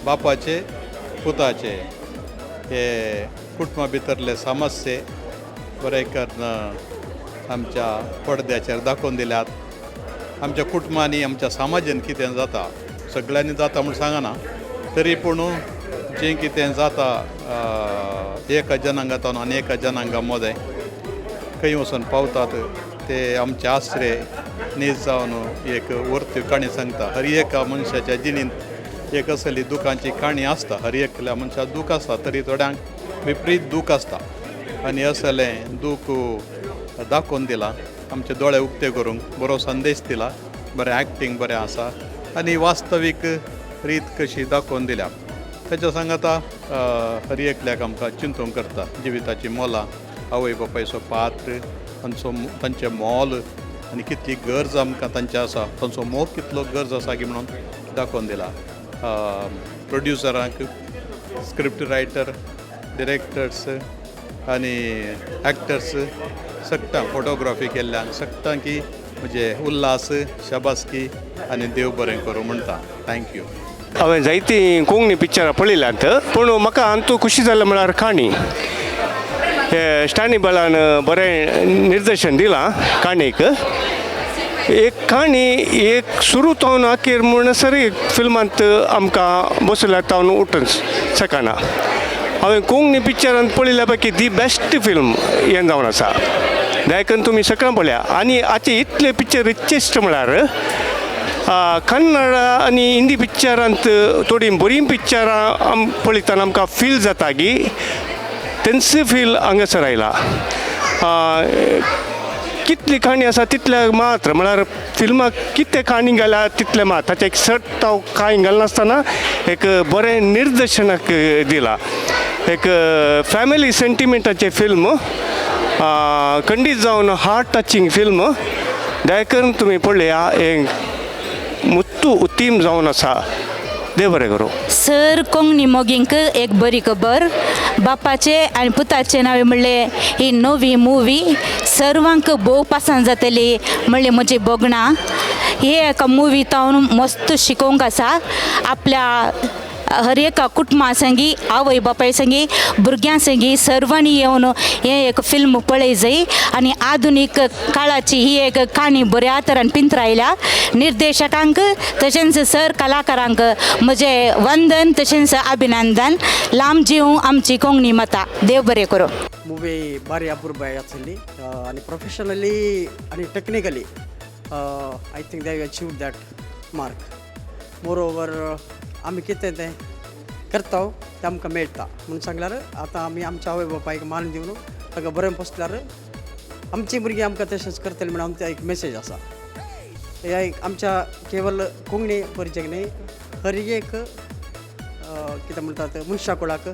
बापाचे पुताचे हे कुटुंबा भितरले समस्ये बरें करून आमच्या पडद्याचेर दाखोवन दिल्यात. आमच्या कुटुंबांनी, आमच्या समाजान कितें जाता, सगळ्यांनी जाता म्हूण सांगना, तरी पूण जें कितें जाता एका जनांगांतून आनी एका जनांगा मदें खंय वचून पावतात ते आमचे आसरे नीज जावन एक वर्त्यो काणी सांगता. हर एका मनशाच्या जिणेंत एक असली दुखांची काणी आसता. हर एकल्या मनशाक दूख आसता, तरी थोड्यांक विपरीत दूख आसता आनी असलें दूख दाखोवन दिलां, आमचे दोळे उक्ते करूंक बरो संदेश दिला. बरें एक्टींग बरें आसा आनी वास्तवीक रीत कशी दाखोवन दिल्या. ताच्या सांगाता हर एकल्याक आमकां चिंतूंक करता. जिविताची मोलां, आवय बापायचो पात्र, तांचो तांचें मोल आनी कितली गरज आमकां तांची आसा, तांचो मोग कितलो गरज आसा की म्हणून दाखोवन दिला. प्रोड्युसरांक, स्क्रिप्ट रायटर, डिरेक्टर्स आनी एक्टर्स सगटां, फोटोग्राफी केल्ल्यांक सगटां की म्हणजे उल्हास, शाबासकी आनी देव बरें करूं म्हणटा. Thank you. हांवें जायतीं कोंकणी पिक्चरां पळयल्यांत, पूण म्हाका हातूंत खुशी जालें म्हळ्यार काणी. हे स्टानी बलान बरें निर्देशन दिलां काणयेक. एक काणी एक सुरू जावन अखेर म्हणसर एक फिल्मांत आमकां बसयल्यार तावन उठून शकना. हांवें कोंकणी पिक्चरांत पळयल्या पैकी the best film हें जावन आसा. दया तुमी सगळ्यां पळया. आनी हाचे इतले पिक्चर रिचेस्ट म्हळ्यार कन्नड आनी हिंदी पिक्चरांत थोडीं बरीं पिक्चरां आम पळयतना आमकां फील जाता की तेंच फील हांगासर आयला. कितली काणी आसा तितले मात्र, म्हळ्यार फिल्माक कितें काणी घाल्या तितलें मात्र, ताचें एक सट हांव कांय घालनासतना एक बरें निर्देशनाक दिलां. एक फॅमिली सेंटिमेंटाचें फिल्म, खंडीत जावन हार्ट टचिंग फिल्म. दया करून तुमी पळया. हें मुत्तू उत्तीम जावन आसा. देव बरें करूं. सर कोंकणी मोगींक एक बरी खबर. बापाचे आनी पुताचे नांव म्हणलें ही नवी मुवी सर्वांक भोव पसंत जातली म्हणलें म्हजी भोगणां. हे एका मुवी तावन मस्त शिकोवंक आसा. आपल्या हर एका कुटुंबा संगी, आवय बापाय संगी, भुरग्यां संगी सर्वांनी येवन हें एक फिल्म पळय जाय. आनी आधुनीक काळाची ही एक काणी बऱ्या तरान पिंतरायल्या. निर्देशकांक तशेंच सर कलाकारांक म्हजें वंदन तशेंच अभिनंदन. लांब जीव आमची कोंकणी माता. देव बरें करूं. मुवी भारी अपुरबाय आसली आनी प्रोफेशनली आनी technically I think they achieve that mark. Moreover, आमी कितें तें करता तें आमकां मेळटा म्हणून सांगल्यार आतां आमी आमच्या आवय बापायक मान दिवन ताका बरें पोसल्यार आमचीं भुरगीं आमकां तशेंच करतलीं म्हणून आमचो एक मेसेज आसा. ह्या एक आमच्या केवल कोंकणी परिचय न्ही, हर एक कितें म्हणटात मनशा कुळाक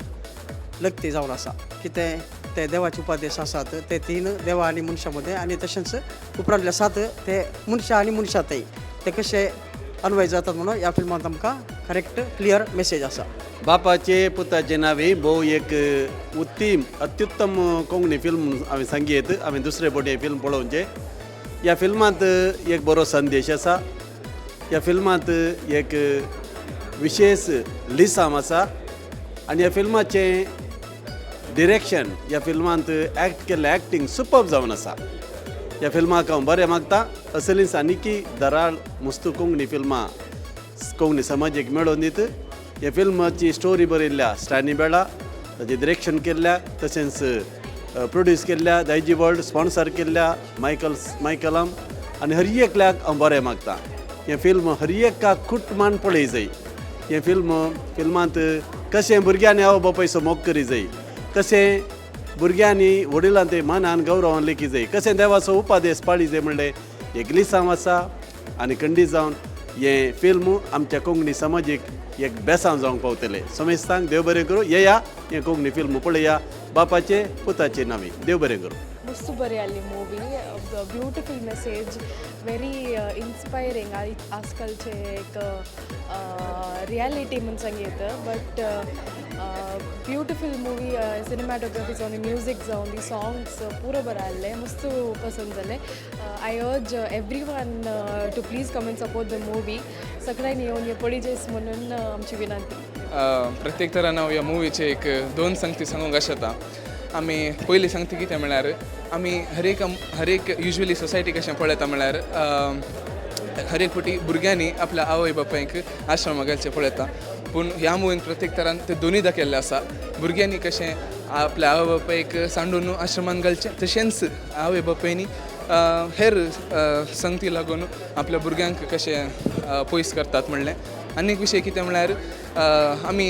लग्ती जावन आसा. कितें ते देवाचे उपदेश आसात ते तीन देवा आनी मनशां मदें आनी तशेंच उपरांतले आसात ते मनशां आनी मनशां थंय ते कशे अन्वय जातात म्हणून ह्या फिल्मांत आमकां करेक्ट क्लियर मेसेज आसा. बापाचे पुताचे नावे भोव एक उत्तीम, अत्युत्तम कोंकणी फिल्म हांवें सांगयत. हांवें दुसरे फावटी हें फिल्म पळोवचें. ह्या फिल्मांत एक बरो संदेश आसा. ह्या फिल्मांत एक विशेश लिसांव आसा आनी ह्या फिल्माचें डिरेक्शन, ह्या फिल्मांत एक्ट केल्लें एक्टींग सुपर्ब जावन आसा. ह्या फिल्माक हांव बरें मागता. असलीच आनीकी दराळ मुस्तू कोंकणी फिल्मां कोंकणी समाजीक मेळोवन दित. ह्या फिल्माची स्टोरी बरयल्ल्या स्टॅनी बेळा, ताचें डिरेक्शन केल्ल्या तशेंच प्रोड्यूस केल्ल्या दायजी वर्ल्ड, स्पॉन्सर केल्ल्या मायकल मायकलाम आनी हर एकल्याक हांव बरें मागता. हें फिल्म हर एका कुटुंबान पळय जाय. हें फिल्म, फिल्मांत कशें भुरग्यांनी आवय बापायचो मोग करी जाय, कशें भुरग्यांनी वडिलां ते मानान गौरवान लेखी जाय, कशें देवाचो उपादेश पाळी जाय म्हणलें एक लिसांव आसा. आनी खंडीत जावन हें फिल्म आमच्या कोंकणी समाजीक एक बेसांव जावंक पावतलें. समेस्तांक देव बरें करूं. येया, हें कोंकणी फिल्म पळया, बापाचे पुताचे नांवी. देव बरें करूं. मस्त बरी आसली movie. Beautiful message, very inspiring. आजकालचे एक रियालिटी म्हूण सांगयत, बट ब्युटिफूल मुवी. सिनेमॅटोग्राफी जावन, म्युजीक जावन, दी सॉंग्स पुरो बरें आहलें. मस्त पसंद जालें. I urge everyone to please come and support the movie. सगळ्यांनी येवन हे पळयजेस म्हणून आमची विनंती. प्रत्येक तरान हांव ह्या मुवीचे एक दोन संगती सांगूंक आशेता. आमी पयली संगती कितें म्हळ्यार आमी हरेक हरेक युज्वली सोसायटी कशें पळयता म्हळ्यार हर एक फावटी भुरग्यांनी आपल्या आवय बापायक आश्रमा घालचें पळयता, पूण ह्या मुवीन प्रत्येक तरान ते दोनूय दाखयल्लें आसा. भुरग्यांनी कशें आपल्या आवय बापायक सांडून आश्रमान घालचें, तशेंच आवय बापायनी हेर संगती लागून आपल्या भुरग्यांक कशें पयस करतात म्हणलें. आनी एक विशय कितें म्हळ्यार आमी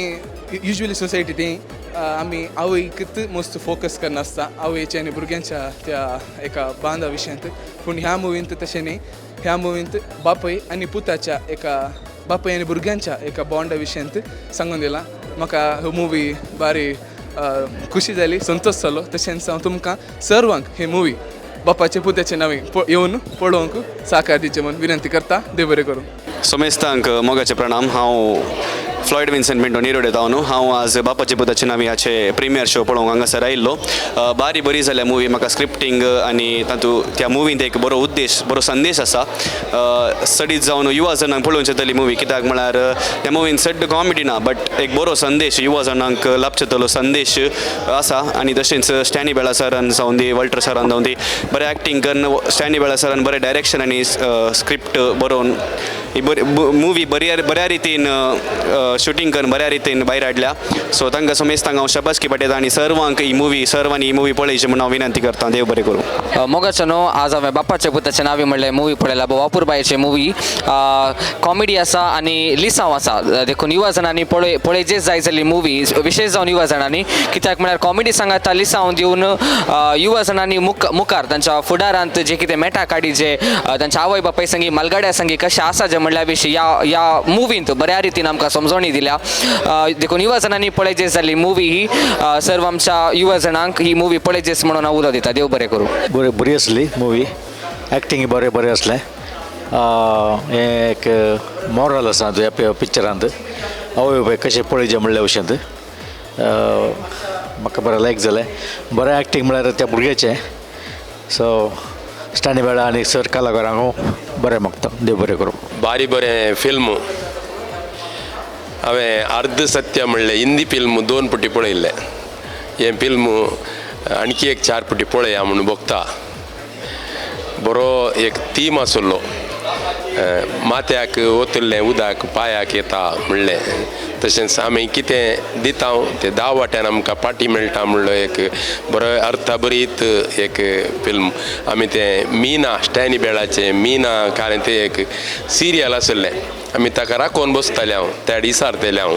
युज्वली सोसायटी ती आमी आवयकच मस्त फोकस करनासता आवयच्या आनी भुरग्यांच्या त्या एका बांदा विशयांत, पूण ह्या मुवींत तशें न्ही. ह्या मुवींत बापय आनी पुताच्या एका बापय आनी भुरग्यांच्या एका बॉन्डा विशयांत सांगून दिलां. म्हाका हो मुवी बारी खुशी जाली, संतोश जालो. तशेंच हांव तुमकां सर्वांक ही मुवी बापाचे पुताचे नांवे येवन पळोवंक साकार दिवचें म्हूण विनंती करता. देव बरें करूं. समेस्तांक मोगाचे प्रणाम. हांव फ्लॉयड विन्संट मिंटो निरोडे जावन हांव आज बापाचे पुताचे नांवे हाचे प्रिमियर शो पळोवंक हांगासर आयिल्लो. बारी बरी जाल्या मुवी. म्हाका स्क्रिप्टींग आनी तातूंत त्या मुवींत एक बरो उद्देश, बरो संदेश आसा. चडीत जावन युवा जणांक पळोवचे तली मुवी, कित्याक म्हळ्यार त्या मुवीन चड कॉमेडी ना, बट एक बरो संदेश युवा जणांक लाभचेतलो संदेश आसा. आनी तशेंच स्टॅनी बेळा सरान जावन दी, वॉल्टर सरान जावन दी, बरें एक्टींग करून स्टॅनी बेळा सरान बरें डायरेक्शन आनी स्क्रिप्ट बरोवन ही बरी मुवी बऱ्या रितीन शुटींग करून बऱ्या रितीन भायर हाडल्या. सो तांकां समेस्तांक हांव शाबासकी पाठयता आनी सर्वांक ही मुवी, सर्वांनी ही मुवी पळयची म्हूण हांव विनंती करता. देव बरें करूं. मोगाचो न्हू आज हांवें बापाच्या पुताचे नांवी म्हणलें मुवी पळयला. वापूरबायचे मुवी कॉमेडी आसा आनी लिसांव आसा, देखून युवा जाणांनी पळयचेच जाय जाल्ली मुवी, विशेश जावन युवा जाणांनी, कित्याक म्हळ्यार कॉमेडी सांगाता लिसांव दिवन युवा जाणांनी मुखार तांच्या फुडारांत जे कितें मेटा काडी जे तांच्या आवय बापाय संगी मालगाड्या संगी कशें आसा जे म्हणल्या विशीं ह्या मुवींत बऱ्या रितीन आमकां समजवणी दिल्या. देखून युवा जाणांनी पळयचेच जाल्ली मुवी ही. सर्व आमच्या युवा जाणांक ही मुवी पळयचेच म्हणून हांव उलो दिता. देव बरें करूं. बरी बरी आसली मुवी, एक्टिंग बरें बरें आसलें. हें एक मॉरल आसा ह्या पिक्चरांत, आवय बापाय कशें पळयचें म्हणल्या भशेन म्हाका बरें लायक जालें. बरें एक्टींग म्हळ्यार त्या भुरग्याचें. सो स्टॅनी बेळा आनी सर कलाकारांक बरें मागता. देव बरें करूं. बारी बरें फिल्म. हांवें अर्ध सत्य म्हणलें हिंदी फिल्म 2 पटी पळयल्लें. हें फिल्म आणखी एक 4 पटी पळया म्हणून बघता. बरो एक थीम आसलो, माथ्याक ओतल्लें उदक पांयाक येता म्हणलें. तशेंच आमी कितें दिता तें 10 वाट्यान आमकां पाटी मेळटा म्हणलो एक बरो अर्थभरीत एक फिल्म. आमी तें मीना स्टॅनी बेळाचें मीना कारण तें एक सिरियल आसलें, आमी ताका राखोवन बसतालें हांव, त्या दिसारतलें हांव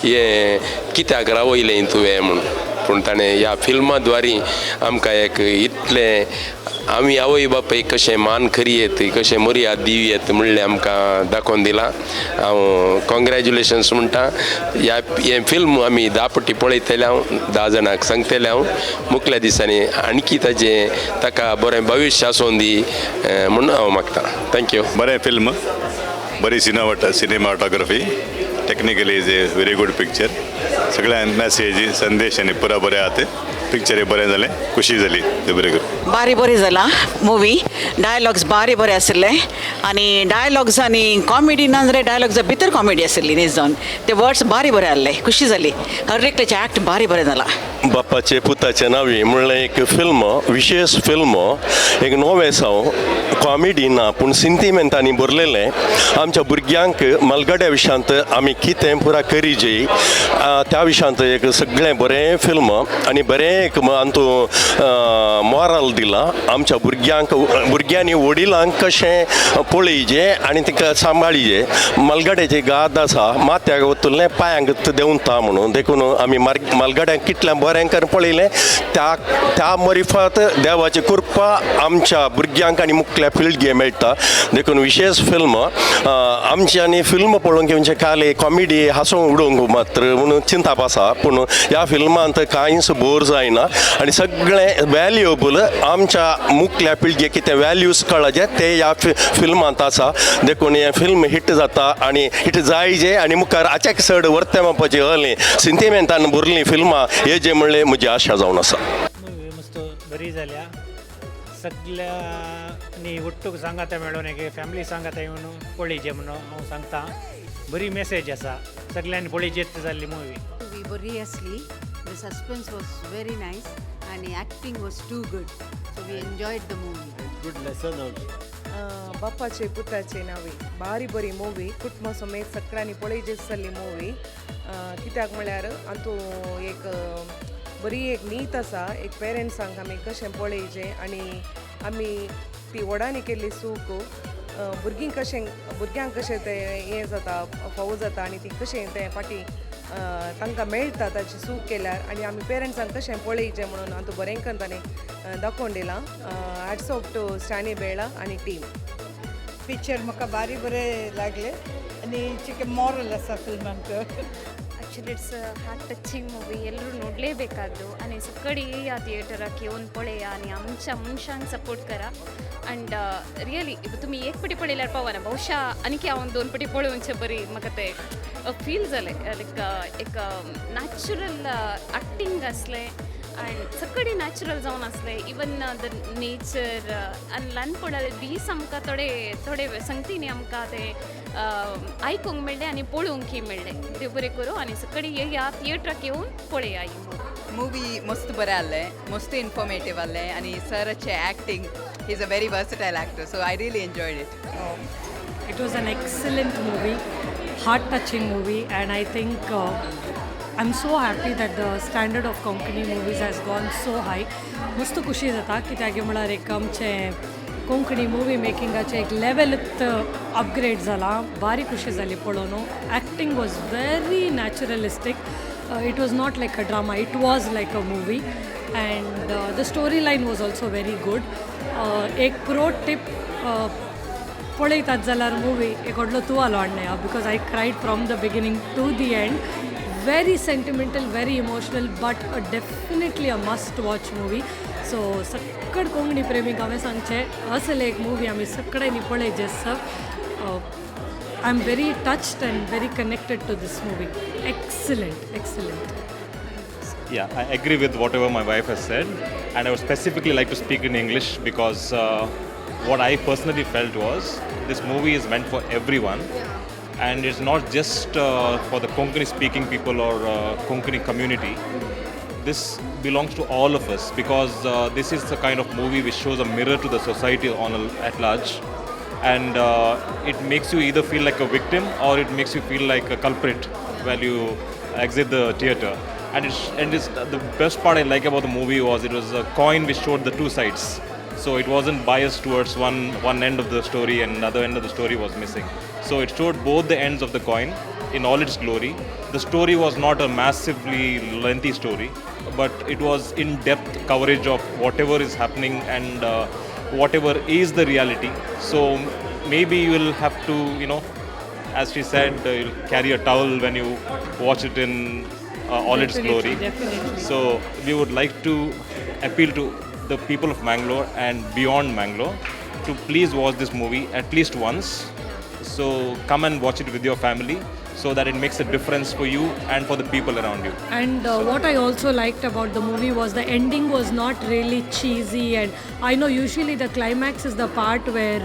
हें कित्याक रावयलें तुवें म्हूण. पूण ताणें ह्या फिल्मा द्वारी आमकां एक इतलें आमी आवय बापाय कशें मान करयेत, कशें मर्याद दिवयेत म्हणलें आमकां दाखोवन दिलां. हांव कॉंग्रेच्युलेशन्स म्हणटा. ह्या हें फिल्म आमी 10 पटी पळयतले हांव, 10 जाणांक सांगतले हांव. मुखल्या दिसांनी आणखी ताजें ताका बरें भविश्य आसूं दी म्हूण हांव मागता. Thank you. बरें फिल्म, बरी cinematography, technically is a very good picture. सगळ्या मॅसेज संदेश आनी पुरा बरें आहा. पिक्चर बरें जालें, खुशी जाली. बरें करूं. बारी बरी जाला मुवी. डायलॉग्स बारी बरे आशिल्ले आनी डायलॉग्स आनी कॉमेडी ना जाल्यार डायलॉग्सा भितर कॉमेडी आशिल्ली न्ही जावन ते वर्ड्स बारी बरे आहले, खुशी जाली. हर एकल्याचे एक्ट बारी बरें जाला. बापाचे पुताचे नांवी म्हणलें एक फिल्म, विशेश फिल्म, एक नवें साव, कॉमेडी ना पूण सिंतिमेंतांनी भरलेलें. आमच्या भुरग्यांक मालगड्या विशयांत आमी कितें पुरा करीजे त्या विशयांत एक सगळें बरें फिल्म आनी बरें एक हातूंत मॉरल दिलां आमच्या भुरग्यांक. भुरग्यांनी वडिलांक कशें पळयचें आनी तांकां सांबाळीचें. मालगड्याची गाद आसा, माथ्याक वतलें पांयांक देंवता म्हणून, देखून आमी मालगड्यांक कितलें बरें करून पळयलें त्या त्या मरिफात देवाची कृपा आमच्या भुरग्यांक आनी मुखल्या पिळगे मेळटा. देखून विशेश फिल्म आमची आनी फिल्म पळोवंक म्हणजे खाली कॉमेडी हांसूंक उडोवंक मात्र म्हणून चिंताप आसा, पूण ह्या फिल्मांत कांयच बोर जायना आनी सगळें व्हॅल्युएबल आमच्या मुखल्या पिळगे कितें व्हॅल्यूज कळचे ते ह्या फिल्मांत आसा. देखून हें फिल्म हिट जाता आनी हिट जायजे आनी मुखार आच्याक चड वर्ते मावपाची हली सिंतिमेंतान भरलीं फिल्मां हे जे म्हणलें म्हजी आशा जावन आसा. मुवी मस्त बरी जाल्या. सगळ्यांनी ಒಟ್ಟುಗು सांगाता मेळून एक फॅमिली सांगाता येवन पळयचे म्हणून हांव सांगता. बरी मॅसेज आसा. सगळ्यांनी पळयचेच जाल्ली मुवी. मूवी बरी आसली. The suspense was very nice आनी acting was too good, so we enjoyed the movie. Good lesson also. बाप्पाचे पुताचे नावे बारी बरी मुवी. कुटुंबा समेत सगळ्यांनी पळयची जाल्ली मुवी. कित्याक म्हळ्यार हातूं एक बरी एक नीत आसा, एक पेरंट्सांक आमी कशें पळयचें आनी आमी ती व्हडांनी केल्ली चूक भुरगीं कशें भुरग्यांक कशें तें हें जाता, फावो जाता आनी ती कशें तें फाटीं तांकां मेळटा ताची चूक केल्यार आनी आमी पेरंट्सांक कशें पळयचें म्हणून हातूं बरें करून ताणें दाखोवन दिलां. Hats off to Stany Bela आनी टीम. पिक्चर म्हाका बारी बरें लागलें आनी चिके मॉरल आसा फिल्मांत. Actually it's heart touching movie. ಎಲ್ಲರೂ ನೋಡಲೇಬೇಕಾದ್ದು ಆನಿ ಸಕ್ಕಡಿ ಆ ಥಿಯೇಟರಾक येवन पळया आनी आमच्या मनशांक सपोर्ट करा. अँड रियली तुमी एक पटी पळयल्यार पावना, बहुशा आनीक हांव दोन पटी पळोवचे बरी म्हाका तें फील जालें. लायक एक नॅचरल एक्टींग आसलें आनी सगळी नॅचरल जावन आसलें. इवन the nature आनी ल्हानपणाले दीस आमकां थोडे थोडे संगतींनी आमकां तें आयकूंक मेळ्ळें आनी पळोवंकय मेळ्ळें. देव बरें करूं आनी सगळी ह्या थिएटराक येवन पळया ही मुवी. मूवी मस्त बरें आसलें, मस्त इन्फॉर्मेटीव आसलें आनी सराचें acting, he is a very versatile actor, so I really enjoyed it. It was an excellent movie, heart touching movie, and I think I'm so happy that the standard of Konkani movies has gone so high. मस्त खुशी जाता कित्याक म्हळ्यार एक आमचें Konkani movie मेकिंगाचें एक लेवलूच upgrade जाला. बारी खुशी जाली पळोवन. Acting was very naturalistic. It was not like a drama, it was like a movie, and the story line was also very good. एक प्रो टिप, पळयतात जाल्यार मुवी एक व्हडलो तुवालो हाडना, because I cried from the beginning to the end. Very sentimental, very emotional, but definitely a must watch movie. So सक्कड कोंकणी प्रेमीक हांवें सांगचें, असले एक मुवी आमी सगळ्यांनी पळयचें. Sir, I am very touched and very connected to this movie. Excellent, excellent. Yeah, I agree with whatever my wife has said, and I would specifically like to speak in English because what I personally felt was this movie is meant for everyone, and it's not just for the Konkani speaking people or Konkani community. This belongs to all of us because this is the kind of movie which shows a mirror to the society at large, and it makes you either feel like a victim or it makes you feel like a culprit while you exit the theater. And it's the best part I like about the movie was it was a coin which showed the two sides. So it wasn't biased towards one end of the story and another end of the story was missing. So it showed both the ends of the coin in all its glory. The story was not a massively lengthy story, but it was in-depth coverage of whatever is happening and whatever is the reality. So maybe you will have to, as she said, you'll carry a towel when you watch it in all its glory. Definitely. So we would like to appeal to the people of Mangalore and beyond Mangalore to please watch this movie at least once. So come and watch it with your family so that it makes a difference for you and for the people around you. And what I also liked about the movie was the ending was not really cheesy, and I know usually the climax is the part where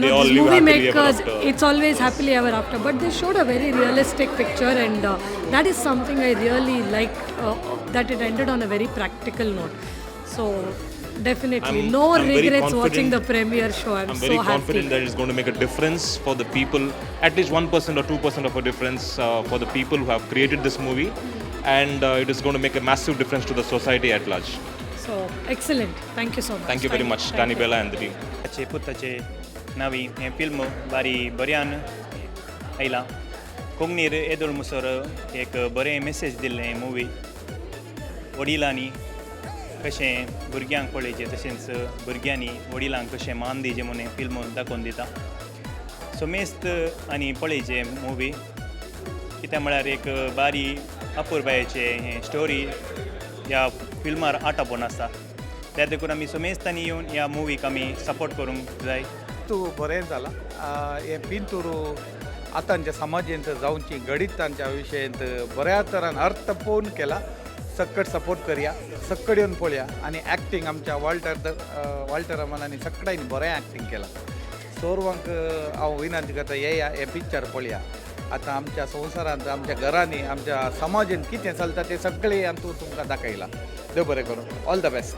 They all these live movie happily ever makers, after. It's always happily ever after, but they showed a very realistic picture, and that is something I really liked, that it ended on a very practical note. So definitely no I'm very regrets watching confident. The premiere show. I'm, I'm so very happy. Confident that it's going to make a difference for the people, at least 1% or 2% of a difference for the people who have created this movie, and it is going to make a massive difference to the society at large. So excellent. Thank you so much. Thank you very much, Thank Danny you. Bella and the team. चे पुताचे नावी हें film बारी बऱ्यान आयलां. कोंकणीर येदोळ मुसर एक बरें मेसेज दिल्लें मुवी. वडिलांनी कशें भुरग्यांक पळयचें, तशेंच भुरग्यांनी वडिलांक कशें मान दिवचें म्हूण हें फिल्म दाखोवन दिता. समेस्त आनी पळयचें मुवी, कित्याक म्हळ्यार एक बारी अपुरबायेचें हें स्टोरी ह्या फिल्मार आटापून आसा. त्या देखून आमी समेस्तांनी येवन ह्या मुवीक आमी सपोर्ट करूंक जाय. तूं बरें जालां. हें पिंतूर आतांच्या समाजेंत जावची घडीतांच्या विशयंत बऱ्या तरान अर्थपूर्ण केला. सक्कट सपोर्ट करया, सक्कड येवन पळया. आनी एक्टींग आमच्या वॉल्टर वॉल्टर रमनांनी सगळ्यांनी बरें एक्टींग केलां. सोरवांक हांव विनंती करता, येया हें पिक्चर पळया. आतां आमच्या संवसारांत, आमच्या घरांनी, आमच्या समाजांत कितें चलता तें सगळें हातूंत तुमकां दाखयलां. देव बरें करूं, ऑल the best.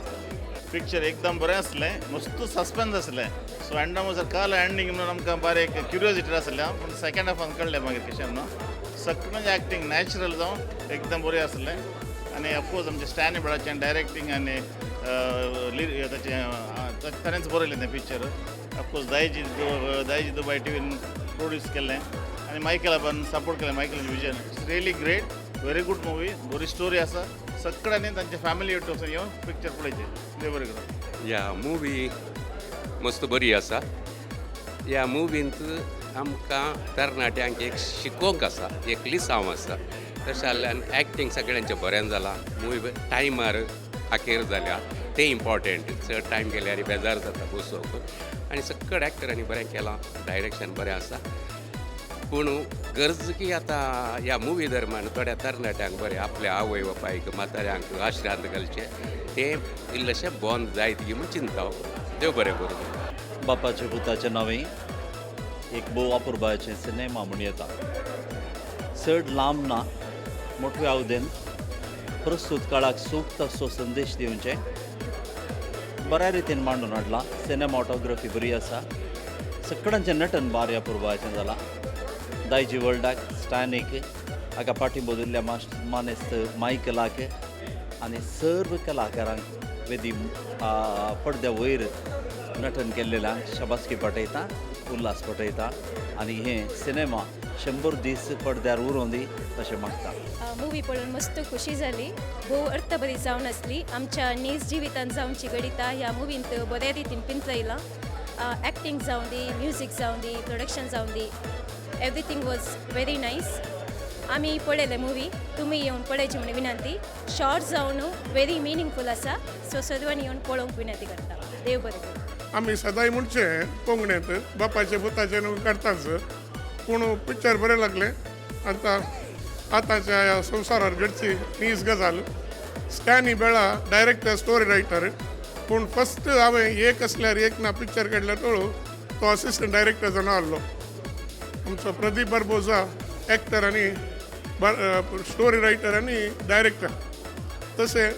Picture एकदम बरें आसलें, मस्त सस्पेन्स आसलें. सो एंडा म्हणसर काल एंडींग म्हणून आमकां बरें एक क्युरियोसिटी आसलें, पूण सेकेंड हाफान कळ्ळें मागीर कशें म्हणून. सगळें एक्टींग नॅचरल जावन एकदम बरें आसलें. आनी ऑफकोर्स आमचें स्टॅनी बेळाचें डायरेक्टींग आनी ताचें ताणेंच बरयलें तें पिक्चर. ऑफकोर्स दायजी दुबाय टिवीन प्रोड्यूस केल्लें आनी मायकलान सपोर्ट केलें, मायकलाचें vision. It's really great, very good movie, बरी स्टोरी आसा. सगळ्यांनी तांच्या फॅमिली येवन पिक्चर पळयचें. देव बरें करूं. ह्या मुवी मस्त बरी आसा. ह्या मुवींत आमकां तरणाट्यांक एक शिकोवंक आसा, एक लिसांव आसा. तशें जाल्ल्यान एक्टींग सगळ्यांचें बरें जालां. मुवी टायमार अखेर जाल्या तें इम्पॉर्टंट. चड टायम गेल्यार बेजार जाता बसोवंक. आनी सगळ्या एक्टरांनी बरें केलां, डायरेक्शन बरें आसा. पूण गरज की आतां ह्या मुवी दरम्यान थोड्या तरणाट्यांक बरें आपल्या आवय बापायक म्हाताऱ्यांक आश्रांत घालचें तें इल्लेशें बंद जायत की म्हूण चिंता. देव बरें करूं. बापाचे पुताचें नांवें एक भोव अपुरबायेचें सिनेमा म्हूण येता. चड लांब ना, मोठ्या आवदेन प्रस्तूत काळाक सूक्त असो संदेश दिवचें बऱ्या रितीन मांडून हाडलां. सिनेमाटोग्राफी बरी आसा, सगळ्यांचें नटन बारी अपुरबायेचें जालां. दायजी वर्ल्डाक, स्टॅनीक, हाका पाठिंबो दिल्ल्या मानेस्त मायकलाक आनी सर्व कलाकारांक वेदी पडद्या वयर नटन केल्लेल्यांक शाबासकी पाठयता, उल्हास पाठयता आनी हें सिनेमा 100 दीस पडद्यार उरोवन दी अशें मागता. मुवी पळोवन मस्त खुशी जाली. भोव अर्थबरी जावन आसली. आमच्या नीज जिवितांत जावची घडिता ह्या मुवींत बऱ्या रितीन पिंतयलां. एक्टींग जावं दी, म्युजीक जावं दी, प्रोडक्शन जावं दी, एवरीथींग वॉज व्हेरी नायस. आमी पळयलें मुवी, तुमी येवन पळयची म्हूण विनंती. शॉर्ट जावन व्हेरी मिनींगफूल आसा, सो सर्वांनी येवन पळोवंक विनंती करता. देव बरें करूं. आमी सदांय म्हणचे कोंकणींत बापायचे पुताचे काडटाच, पूण पिक्चर बरें लागलें. आतां आतांच्या ह्या संवसारार घडची नीज गजाल. स्टॅनी बेळा डायरेक्टर, स्टोरी रायटर, पूण फस्ट हांवें एक आसल्यार एक ना पिक्चर काडल्यार तो असिस्टंट डायरेक्टर जावन आहलो. आमचो प्रदीप बार्बोजा एक्टर आनी स्टोरी रायटर आनी डायरेक्टर. तशें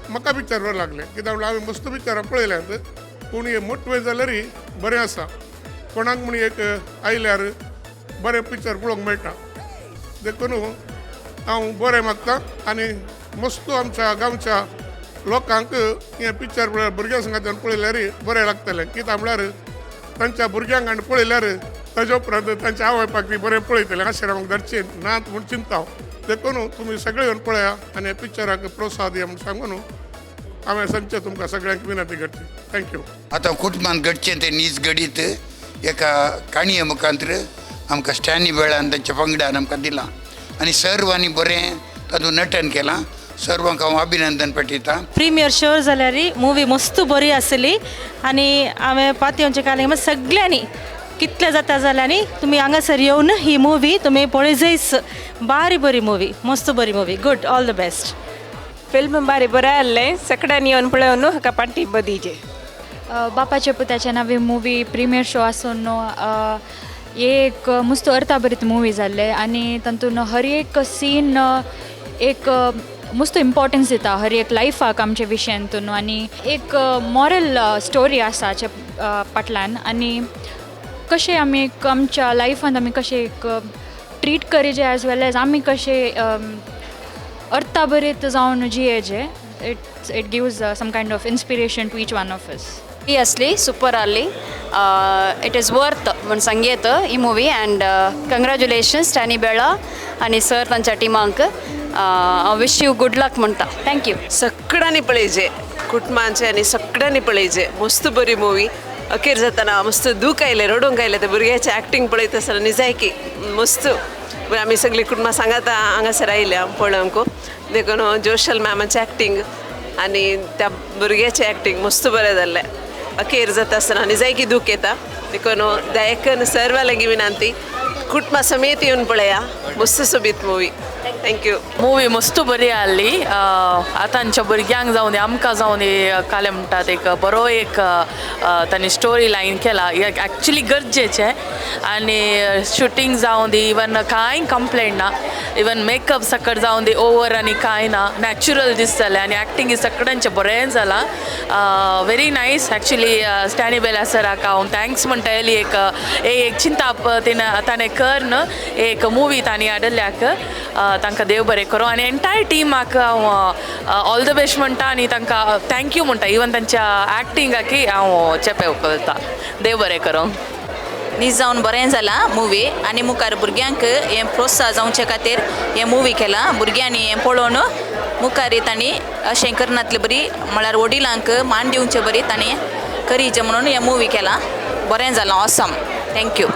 म्हाका पिक्चर बरें लागलें, कित्याक म्हणल्यार हांवें मस्त पिक्चरां पळयल्यांत, पूण हें मोटवें जाल्यार बरें आसा. कोणाक म्हूण एक आयल्यार बरें पिक्चर पळोवंक मेळटा. देखून हांव बरें मागता आनी मस्त आमच्या गांवच्या लोकांक हें पिक्चर पळयल्यार भुरग्यां सांगातान पळयल्यार बरें लागतलें. कित्याक म्हणल्यार तांच्या भुरग्यांक आनी पळयल्यार ताज्या उपरांत तांच्या आवय बापायक ती बरें पळयतलें आश्रमाक धाडचें नात म्हूण चिंता हांव. देखून तुमी सगळे येवन पळया आनी पिक्चराक प्रोत्साहन दिया म्हूण सांगून हांवें सांगचें तुमकां सगळ्यांक विनंती करची. Thank you. आतां कुटुंबांत घडचें तें नीज घडीत एका काणये मुखांतर आमकां स्टॅनी बेळान तांच्या पंगडान आमकां दिलां आनी सर्वांनी बरें तातूंत नटन केलां. सर्वांक हांव अभिनंदन पाठयतां. प्रीमियर शो जाल्यार मुवी मस्त बरी आसली आनी हांवें पातयेवचें काल सगळ्यांनी कितले जाता जाल्यार तुमी हांगासर येवन ही मुवी तुमी पळयजयच. बारी बरी मुवी, मस्त बरी movie. Good, all the best. Film बारी बरें आहलें, सगळ्यांनी येवन पळोवन हाका पाठिंबो दिवचें. बापाचे पुताचे नवी मुवी प्रीमियर शो आसून एक मस्त अर्थाभरीत मुवी जाल्ले आनी तातूंत हर एक सीन एक मस्त इम्पॉर्टन्स दिता हर एक लायफाक आमच्या विशयांतून आनी एक मॉरल स्टोरी आसा हाच्या फाटल्यान आनी कशें आमी आमच्या लायफांत आमी कशें एक ट्रीट करीजे एज वेल एज आमी कशें अर्थाभरीत जावन जियेजे. It gives some kind of inspiration to each one of us. ही असली सुपर आली, it is worth म्हूण सांगयेत ही मुवी. अँड कंग्रॅच्युलेशन्स स्टॅनी बेळा आनी सर तांच्या टिमांक. हांव विश you good luck म्हणटा. Thank you. सगळ्यांनी पळयचे, कुटुंबांचे आनी सगळ्यांनी पळयचे. मस्त बरी मुवी. अखेर जाताना मस्त दूख आयलें, रडूंक आयलें. त्या भुरग्याचें एक्टींग पळयता आसतना निजायकी मस्त. आमी सगळीं कुटुंबां सांगाता हांगासर आयल्या पळोवंक. देखून जोशल मॅमाचें एक्टींग आनी त्या भुरग्याचें एक्टींग मस्त बरें जाल्लें. अखेर जाता आसतना निजायकी दूख येता. देखून दयाकन सर्वा लागीं विनंती, कुटुंबा समेत येवन पळया, मस्त सोबीत मुवी. Thank you. Movie मस्त बरी आहली. आतांच्या भुरग्यांक जावं दी, आमकां जावं दी, कालें म्हणटात एक बरो एक तांणी स्टोरी लायन केला. एक्चुली गरजेचें आनी शुटींग जावं दी, इवन कांय कंप्लेंट ना. इवन मेकअप सकट जावं दी, ओवर आनी कांय ना, नॅचुरल दिसतालें आनी एक्टिंग सगळ्यांचें बरें जालां. Very nice. एक्चुली स्टॅनी बेला सराक हांव thanks म्हणटा. एक एक चिंताप ताणें करन एक मुवी तांणी हाडिल्ल्याक तांकां देव बरें करूं आनी एंटायर टिमाक हांव ऑल the best म्हणटा आनी तांकां thank you म्हणटा. इवन तांच्या एक्टिंगाकय हांव चेपे उखलता. देव बरें करूं. नीज जावन बरें जालां मुवी आनी मुखार भुरग्यांक हें प्रोत्साह जावचे खातीर हें मुवी केलां. भुरग्यांनी हें पळोवन मुखार तांणी अशें करनातले बरी, म्हळ्यार वडिलांक मान दिवचे बरी तांणी करीचें म्हणून हें मुवी केलां. बरें जालां. ऑसम. Thank you.